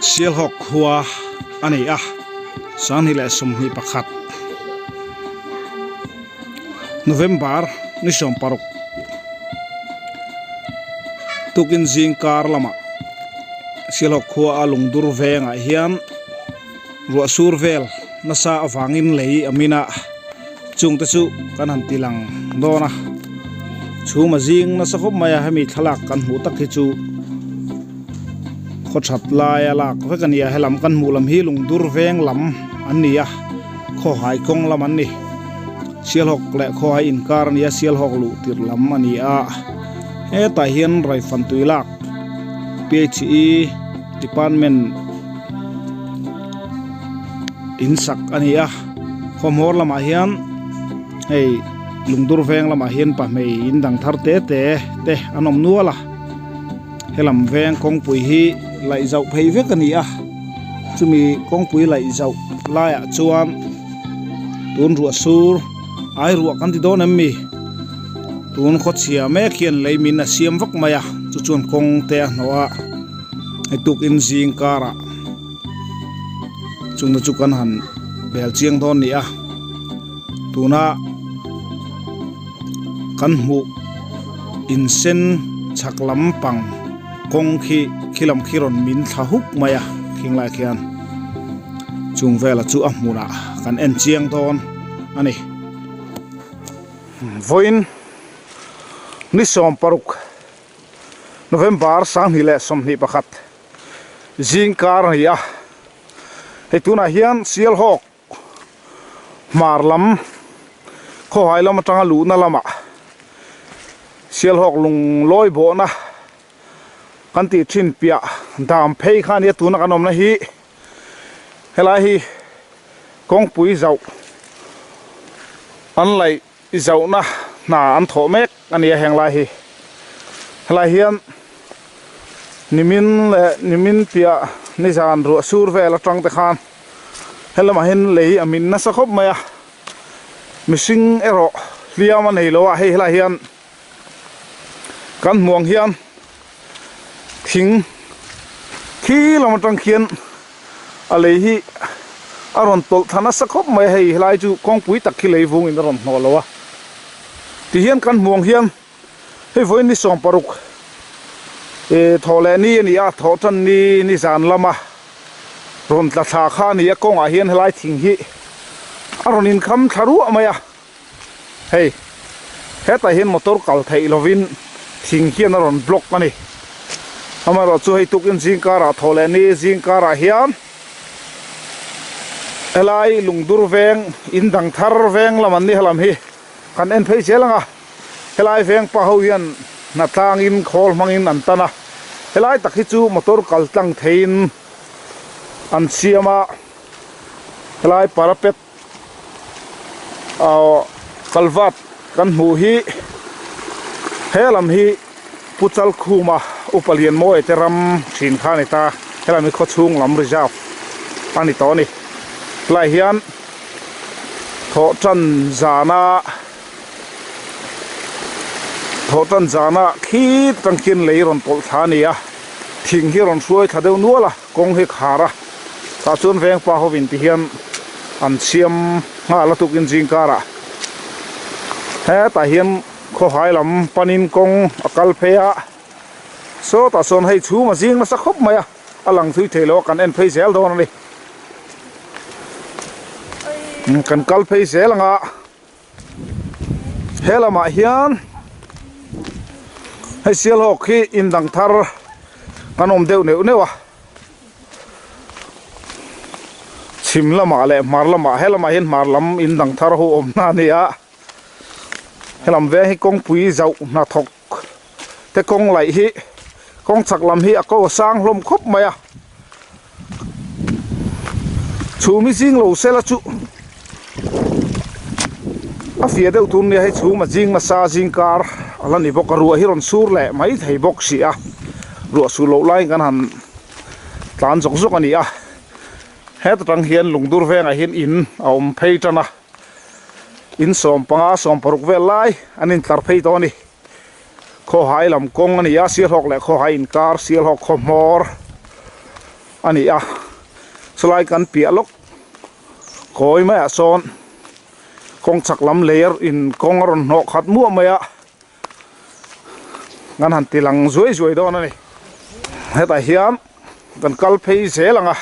Sialhawk khua a ni a, 2021 November ni 16 tukin zing kar lamah Sialhawk khua a lungdur vengah hian ruah sur vel nasa avangin lei a min a. Chungte chu kan han ti lang dawn a, chhum a zing nasa khawp mai a, hemi thlalak kan hmuh tak hi chu khawthat laia lak vek a ni a, helam kan hmuh lam hi lungdur veng lam an ni a, khawhai kawng lam an ni, Sialhawk leh khawhai inkar a ni a, Sialhawk luh tirh lam a ni a, hetah hian raifan tui lak PHE department in sak a ni a. Khawhmawr lamah hian hei lungdur veng lamah hian pahmei in dang thar te te te an awm nual a helam veng kawngpui hi laih zauh phei vek a ni a chumi kawngpui laih zauh laiah chuan tun ruah sur ai ruah kan ti dawn em mi tun khawchhia mek hian lei min a siam vak mai a chu chuan kawng te a hnawh a hei tukin zing karah. Chungte chu kan han bel chiang dawn ni a, tuna kan hmuh in sen chhak lampang kawng khi khi lam khi rawn min thla huk mai a khing lai khian chung vela chu a hmunah kan en chiang dawn a ni. Vawiin ni 16 November 2021. Zing kar a ni a, hei tunah hian Sialhawk hmar lam khawhai lam atanga luhna lamah Sialhawk lung lawi bawhna kan tih thin piah dam phei kha a nia tuna kan awmna hi helai hi kawngpui zauh an laih Zauhna hna an thawh mek a ni a heng lai hi. Helai hian nimin leh nimin piah nizan ruah sur vel atang te khan helamah hian lei a min nasa khawp mai a. Mihring erawh hliam a nei lo a, hei helai hian kan hmuh ang hian thing khi lam atang khian a lei hi a rawn tawlh thla nasa khawp mai a, hei helai chu kawngpui tak khi lei vungin a rawn hnawh lo a tihian kan hmuh ang hian hei vawiin ni 16 ih thawh leh ni a ni a thawh tan ni ni zan lama rawn tla thla kha a ni a kawngah hian helai thing hi a rawn inkham thla ruah mai a. Hei hetah hian motor kal theih lovin thing hian a rawn block a ni. Amaherawh chu hei tukin zing karah thaw leh ni zing karah hian helai lungdur veng in dang thar veng lam an ni helam hi kan en phei zel ang a. Helai veng pa ho hian hna tlangin khawl hmangin an tan a. Helai tak hi chu motor kal tlang theiin an siam a helai parapet Aw kalvat kan hmuh hi he lam hi Pu Chalkhuma Upa Lianmawia te ram thin kha a ni ta, helam hi khawchhung lam reserve a ni tawh a ni. Helaiah hian thawhtan zana thawhtan zana khi tang khian lei rawn tawlh thla a ni a, thing hi rawn hruai thla deuh nual a. Kawng hi khar a, tah chuan veng pa hovin ti hian an siam nghal a tukin zing karah hetah hian khawhai lam panin kawng a kal phei a, sawtah sawn hei chhum a zing nasa khawp mai a, a lang thui thei lo a kan en phei zel dawn a ni. Kan kal phei zel ang a. He lamah hian hei Sialhawk hi in dang thar kan awm deuh neuh neuh a chhim lamah leh hmar lamah he lamah hian hmar lam in dang thar ho awmna a ni a helam veng hi kawngpui zauh hnathawk te kawng laih hi kawng chhak lam hi a ko a sang hlawm khawp mai a. Chhum hi zing lo sela chu a fia deuh tur nia hei chhum a zing nasa zing kar a la ni bawk a ruah hi rawn sur leh mai thei bawk si a ruah sur loh laiin kan han tlan zawk zawk a ni a heta tang hian lungdur vengah hian in a awm phei tan a in 15 16 vel lai an intlar phei tawh a ni. Khawhai lam kawng a ni a, Sialhawk leh Khawhai inkar, Sialhawk khaw hmawr. a ni a chulai kan piah lawk kawi maiah sawn kawng chak lam lei in kawng a rawn hnawh khat muah mai a kan han ti lang zuai zuai dawn a ni hetah hian kan kal phei zel ang a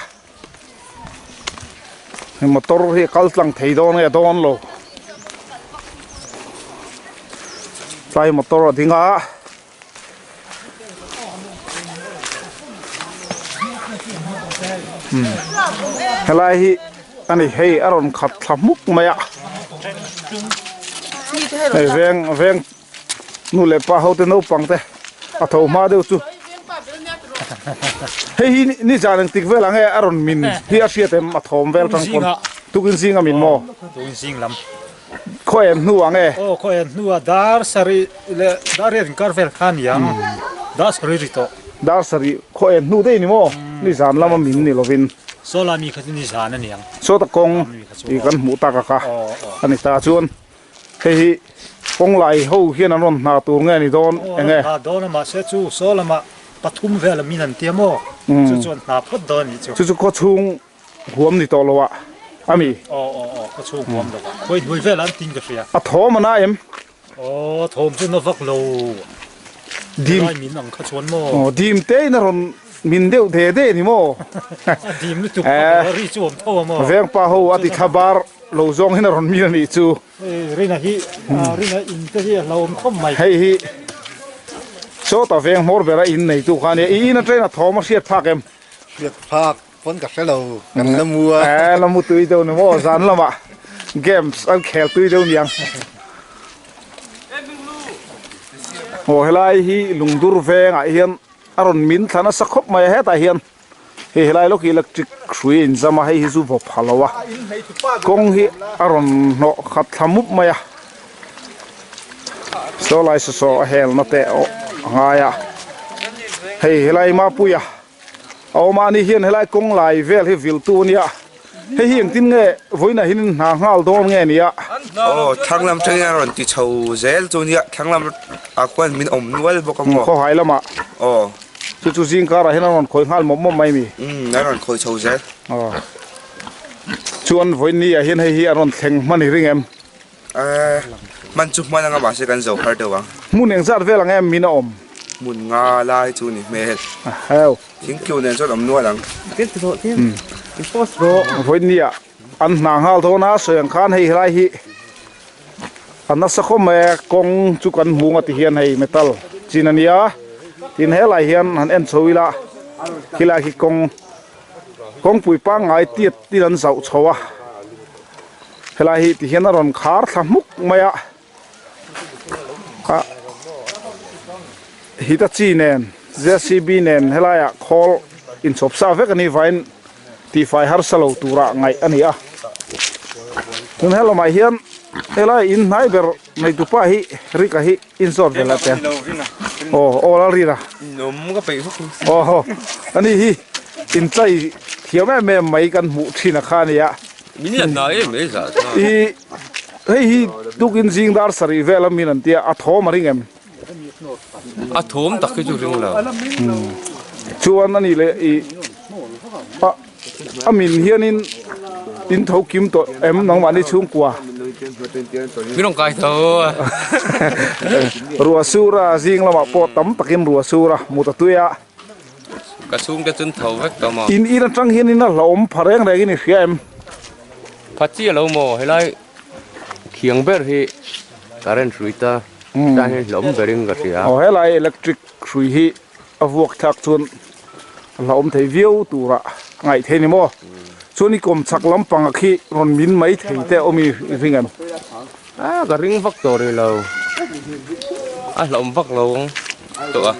motor hi a kal tlang thei dawn nge dawn lo tlai motor a ding a. Helai hi a ni hei a rawn khat thla hmuk mai a hei veng veng nu leh pa ho te naupang te a tho hma deuh chu hei hi nizan engtik vel ang nge a rawn min hi a hriat em a thawm vel tang pawn tukin zing a min maw tukin zing lam Khaw en hnu ang e. Aw khaw en hnu a dar sarih leh dar riat inkar vel kha ni ang. Dar sarih ri tawh. Dar sarih khaw en hnu daih ni maw? Nizan lama min ni lovin. Saw lai mi kha chu nizan a ni ang. Sawta kawng tih kan hmuh tak a kha a ni ta chuan hei hi kawng lai ho hian an rawn hna tur nge ni dawn eng e? Aw an hna dawn a mahse chu saw lamah pathum vel a min an tia maw? Chu chuan hna phawt dawn a nih chu. Chu chu khaw chhung Huam ni tawh lo ah a mi? Aw aw aw ka chhung huam lo ah. Khawi hnuai vel ah an tin ka hria. A thawm a na em? Aw thawm chu na vak lo. Dim. Helai min ang kha chuan maw? Aw dim te in a rawn min deuh de de ni maw? A dim lutuk vak lo a ri chu awm tho a maw? Veng pa ho a ti thla bar lo zawng hin a rawn min a nih chu. Hei Rina hi Rina in te hi a hlauhawm khawp mai. Hei hi sawta veng hmawr bera in neitu kha a nia. I in atangin a thawm a hriat phak em? Hriat phak. Pawn ka hre lo, kan la mu a. Eh, la mu tui deuh ni maw, zan lamah games an khel tui deuh niang. Aw helai hi lungdur vengah hian a rawn min thla nasa khawp mai a, hetah hian hei helai lawk hi electric hrui a inzam a, hei hi chu vaw pha lo a, kawng hi a rawn hnawh khat thla mup mai a, saw lai saw saw a helna te a ngai a, hei helai Mapuia. A awm a ni hian helai kawng lai vel hi viltu a nia hei hi engtin nge vawiinah hian in hna nghal dawn nge nia. Aw thlang lam tangin a rawn ti chho zel chu nia thlang lam ah khuan min awm nual bawk a maw. Khawhai lamah. Aw. Chu chu zing karah hian a rawn khawi nghal mawp mawp mai mi. Umm a rawn khawi chho zel. Aw. Chuan vawiin ni ah hian hei hi a rawn thleng hman i ring em? Ehh hman chu hman anga mahse kan zo har deuh ang. Hmun eng zat vel ang em min a awm? Hmun nga lai chu ni hmel. Aheu. Thingtlu nen chuan awm nual ang. Vawinia an hna nghal dawn a sawi ang khan hei helai hi a nasa khawp mai a kawng chu kan hmu nga ti hian hei metal chin a nia tin helai hian han en chho ila khilai khi kawng kawngpui pangngai tiat tin an zauh chho a. Helai hi ti hian a rawn khar thla hmuk mai a ah Hitachi nen J_C_B nen helaiah khawl inchhawp sa vek a nih vangin tihfai harsa lo tura ngaih a ni a tun he lamah hian helai in hnai ber neitupa hi Rika hi inzawt vel a tel aw aw Lalrina aw ani hi inchai thiam em em mai kan hmuh thin a kha a nia. Min la hna em mai zah chuan. I hei hi tukin zing dar sarih vel a min an tia a thawm a ring em? A thawm tak hi chu ring lo. Chuan a nih leh i a a min hianin in tho kim tawh em nangmahni chhungkua? Min rawn kai tho a. Ruah sur a zing lamah pawh tam takin ruah sur a mut a tui a. Ka chhungte chu an tho vek tawh maw? In in atang hian in a hlauhawm pha reng reng in i hria em? Pha chiah lo maw? Helai khiang ber hi current hrui ta tlai hian hlauhawm berin ka hria. Aw helai electric hrui hi a vuak thlak chuan a hlauhawm thei viau tura ngaih theih a ni maw? Chuan i kawmchhak lampang ah khi rawn min mai thei te a awm i ring em? A ka ring vak tawh rih lo a hlauhawm vak lo tawh a.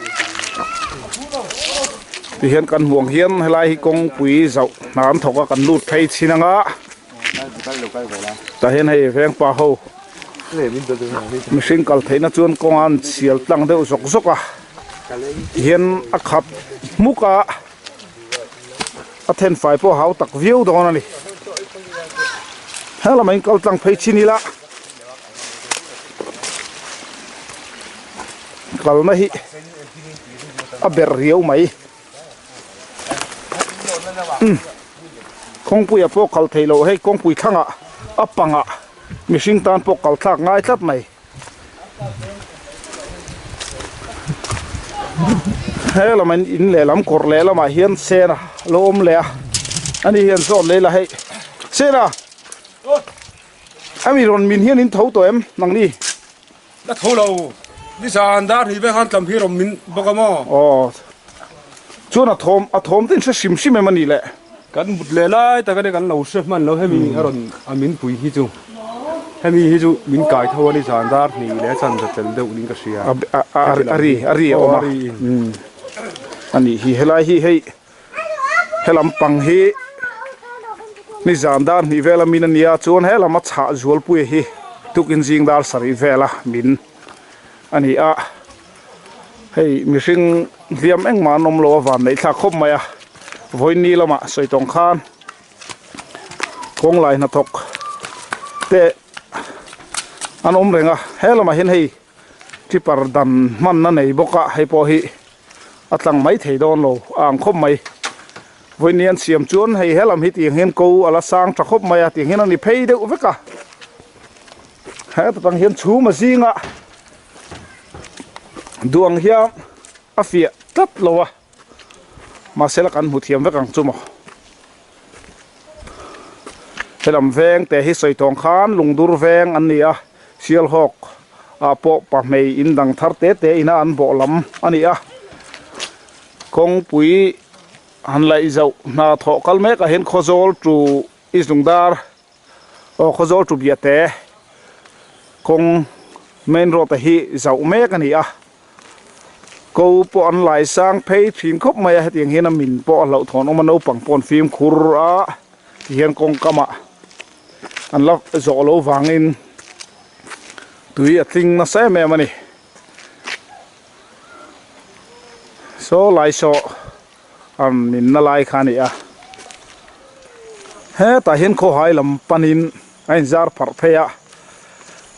Tihian kan hmuh ang hian helai hi kawngpui zauh hna an thawk a kan lut phei chhin ang a tah hian hei vengpa ho mihring kal theihna chuan kawng a an sial tlang deuh zawk zawk a tihian a khap hmuk a a thenfai pawh a hau tak viau dawn a ni he lamah in kal tlang phei chin ila kalna hi a ber riau mai. Umm kawngpuiah pawh kal theih loh hei kawngpui thlangah a pangah mihring tan pawh kal thlak ngai tlat mai. He lam in in lehlam kawr lehlamah hian sen a lo awm leh a ani hian zawt leh ila hei sen a ami rawn min hian in tho tawh em nangni. La tho lo nizan dar hnih vel khan tlam hi rawn min bawk a maw. Aw chuan a thawm a thawm te in hre hrim hrim em a nih le. Kan mut leh lai tak ania kan lo hre hman lo hemi a rawn a min pui hi chu hemi hi chu min kai tho a nizan dar hnih leh a chan za tel deuh niin ka hria. A a a ri a ri a awm a a nih hi helai hi hei. Helam pang hi nizan dar hnih vela min a nia chuan helam a chhah zualpui hi tukin zing dar sarih vela min a ni a hei mihring hliam engmah an awm lo a van neih thlak khawp mai a vawiin lamah sawi tawng khan kawnglai hnathawk te an awm reng a helamah hian hei Tipper dan hmanna nei bawk a hei pawh hi a tlang mai thei dawn lo a ang khawp mai vawiin an siam chuan hei helam hi tiang hian ko a la sang tha khawp mai a tiang hian a ni phei deuh vek a heta tang hian chhum a zing a duang hian a fiah tlat lo a mahse la kan hmu thiam vek ang chu maw helam veng te hi sawi tawng khan lungdur veng an ni a Sialhawk ah pawh pahmei in dang thar te te ina an bawh lam a ni a kawngpui han laih zauh hna thawh kal mek ah hian Khawzawl to East Lungdar aw Khawzawl to Biate kawng main road a hi zauh mek a ni a ko pawh an lai sang phei thin khawp mai a hetiang hian a min pawh a hlauhthawn awm a naupang pawh an fimkhur a tihian kawng kamah an la zawh loh vangin tui a tling nasa em em a ni saw lai saw an min na lai kha a ni a hetah hian khawhai lam panin a inzar pharh phei a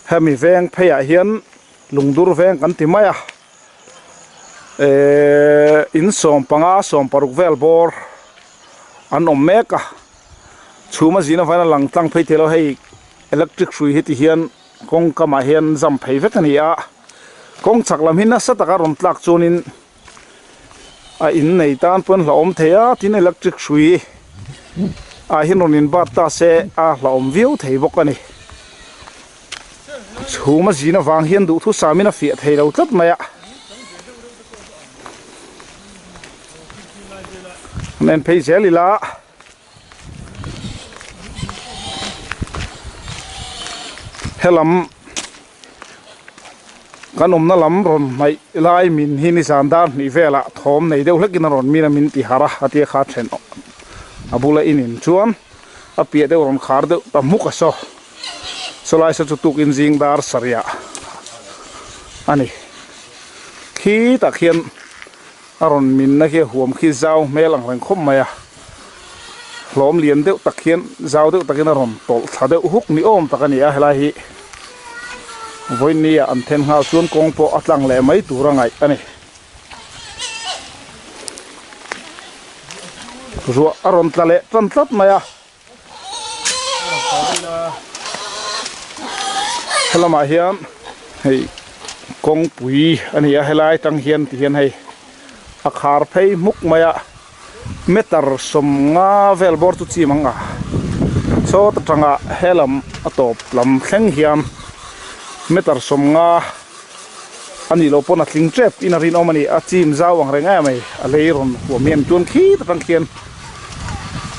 hemi veng pheiah hian Lungdur veng kan ti mai a ehh in 15 16 vel bawr an awm mek a chhum a zin avangin a lang tlang phei thei lo hei electric hrui hi ti hian kawng kamah hian zam phei vek a ni a kawng chhak lam hi nasa taka rawn tlak chuanin a in nei tan pawn hlauhawm thei a tin electric hrui ah hian rawn in bat ta se a hlauhawm viau thei bawk a ni. Chhum a zin avang hian duhthusam in a fiah thei lo tlat mai a. An en phei zel ila. Helam kan awmna lam rawn hnaih lai min hi nizan dar hnih velah thawm nei deuh hlekin a rawn min a min ti harh a a tia kha then a bula in in chuan a piah deuh rawn khar deuh ta hmuk a saw. Sawlai saw chu tukin zing dar sarih a ni. Khi tak hian a rawn minna khi a huam khi zau hmel ang reng khawp mai a. Hlawm lian deuh tak hian zau deuh takin a rawn tawlh thla deuh huk ni awm tak a ni a helai hi vawiin ah an then nghal chuan kawng pawh a tlang leh mai tur a ngaih a ni. Ruah a rawn tla leh tan tlat mai a. Helamah hian hei kawngpui a ni a helai tang hian ti hian hei a khar phei hmuk mai a meter 50 vel bawr chu chim ang a sawt atanga helam a tawp lam thleng hian meter 50 a nih loh pawn a tling tep in a rinawm a ni a chim zau ang reng em mai a lei rawn huam hian chuan khi ta tang khian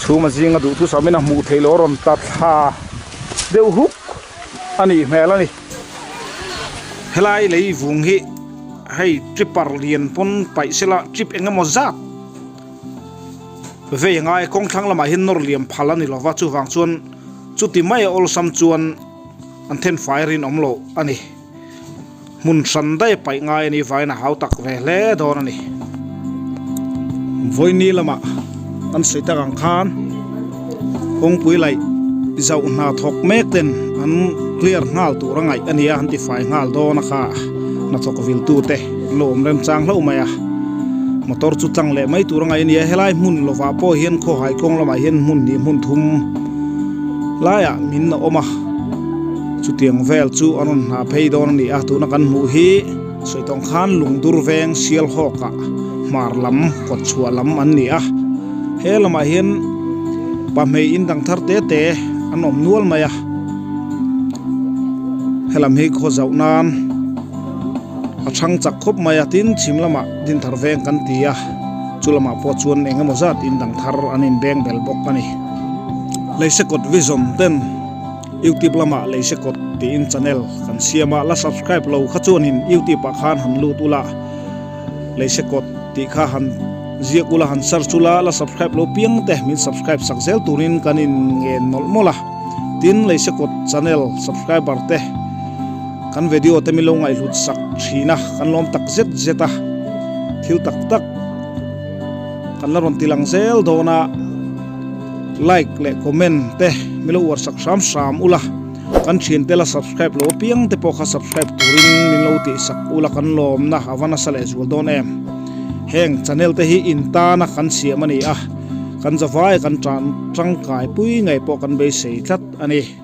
chhum a zinga duhthusam in a hmuh theih loh a rawn ta thla deuh huk a nih hmel a ni helai lei vung hi hei tripper lian pawn paih sela trip eng emaw zat vei a ngai kawng thlang lamah hian nawr liam phal a ni lova chuvang chuan chuti mai a awlsam chuan an then fai rinawm loh a ni. Hmun hran daih a paih ngai a nih vangin a hau tak ve hle dawn a ni. Vawini lamah kan sawi tak ang khan kawngpui laih zauh hna thawk mek ten an clear nghal tur a ngaih a ni a, an tifai nghal dawn a kha hnathawk viltu te an lo awm remchang hlauh mai a. Motor chu tlang leh mai tur a ngaih a ni a, helai hmun lovah pawh hian khawhai kawng lamah hian hmun hnih hmun thum laiah min a awm a, chutiang vel chu an rawn hna phei dawn a ni a, tuna kan hmuh hi Sawitawng khan Lungdur veng Sialhawkah hmar lam kawt chhuah lam an ni a, he lamah hian pahmei in dang thar te te an awm nual mai a, helam hi khaw zauh nan. A chhang chak khawp mai a, tin chhim lamah Dinthar veng kan ti a, chu lamah pawh chuan eng emaw zat in dang thar an inbeng bel bawk a ni. Leisekawt Vision ten YouTube lamah Leisekawt tiin channel kan siam a, la subscribe lo kha chuanin YouTube ah khan han lut ula, Leisekawt tih kha han ziak ula han search ula, la subscribe lo piang te min subscribe sak zel turin kan in ngen mawlh mawlh a, tin Leisekawt channel subscriber te. Kan video te min lo ngaihhlut sak thin a, kan lawm tak zet zet a, thil tak tak kan la rawn ti lang zel dawn a, like leh comment te min lo uar sak hram hram ula, kan thian te la subscribe lo apiang te pawh kha subscribe turin min lo tih sak ula kan lawmna a va nasa leh zual dawn em. Heng channel te hi in tana kan siam a ni a, kan zavai kan tan tangkai pui ngei pawh kan beisei tlat a ni.